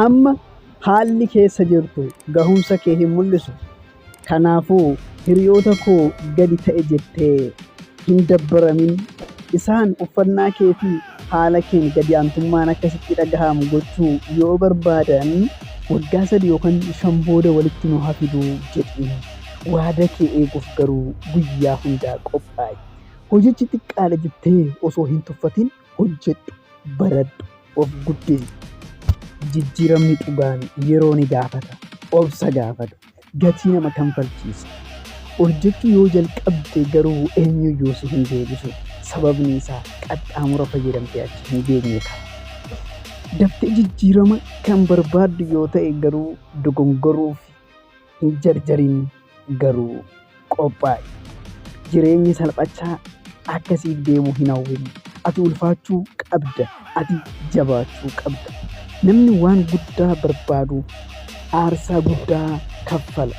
Amma haalli keessa jirtu gahumsa kee hin mul'isu. Kanaafuu hiriyoota koo gadi ta'e jettee hin dabbaramin. Isaan uffannaa kee fi haala keen gadi aantummaan akka sitti dhagahamu gochuu yoo barbaadan waggaa 3 yookaan 5 booda walitti nu haa fiduu jedhiin. Waada kee eeguuf garuu guyyaa hundaa qophaa'i. Hojichi xiqqaadha jettee osoo hin tuffatin hojjedhu, baradhu, of guddisi. Jijjiiramni dhugaan yeroo ni gaafata, obsa gaafata, gatii nama kanfalchiisa. Hojjechuu yoo jalqabde garuu eenyuyyuu si hin deebisu. Sababni isaa qaxxaamura fayyadamtee achi hin geenye kaa. Daftee jijjiirama kan barbaaddu yoo ta'e garuu dogongoruuf hin jarjarin garuu qophaa'i. Jireenyi salphachaa akka siif deemu hin hawwin. Ati ulfaachuu qabda. Ati jabaachuu qabda. Namni waan guddaa barbaadu aarsaa guddaa kaffala.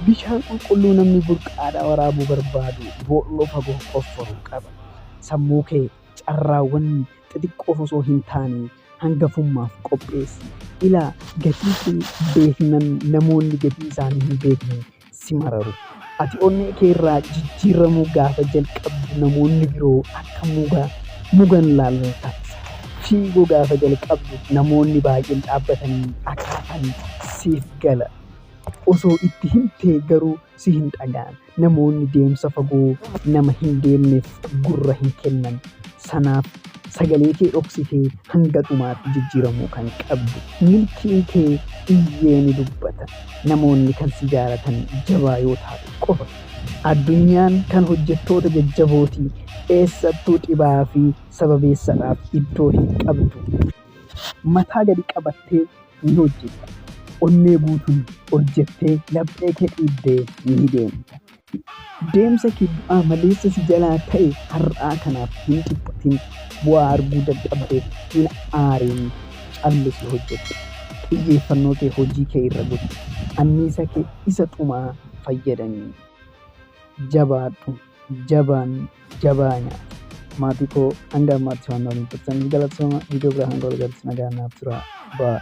Bishaan qulqulluu namni burqaadhaa waraabuu barbaadu boolloo fagoo qofforuu qaba. Sammuu kee carraawwan xixiqqoof osoo hin taane hangafummaaf qopheessi. Ilaa gatii kee beeknan namoonni gatii isaanii hin beekne si mararu. Ati onnee kee irraa jijjiirramuu gaafa jalqabdu namoonni biroo akka muga mugan laalta. Fiiguu gaafa jalqabdu namoonni baay'een dhaabbatanii akka hafan siif gala. Osoo itti himtee garuu si hin dhaga'an. Namoonni deemsa fagoo nama hin deemneef gurra hin kennan. Sanaaf sagalee kee dhoksitee hanga dhumaatti jijjiiramuu kan qabdu. Milkiin kee iyyee ni dubbata. Namoonni kan si jaalatan jabaa yoo taate qofa. Addunyaan kan hojjettoota jajjabooti. Eessattuu dhibaa fi sababeessadhaaf iddoo hin qabdu. Mataa gadi qabattee ni hojjetta. Onnee guutuun hojjettee laphee kee dhiibdee ni deemta. Deemsa kee bu'aa maleessa si jalaa ta'e har'aa kanaaf hin dhiphatin. Bu'aa arguu dadhabdeef hin aarin. Callisi hojjedhu. Xiyyeeffannoo kee hojii kee irra godhi. Anniisa kee isa dhumaa fayyadami. Jabaadhu. Jabaan jabaa nyaata. Maatii koo hanga ammaatti waan na waliin turtaniif galatooma. Viidiyoo biraa hanga wal agarrutti nagaan naaf turaa. Bye.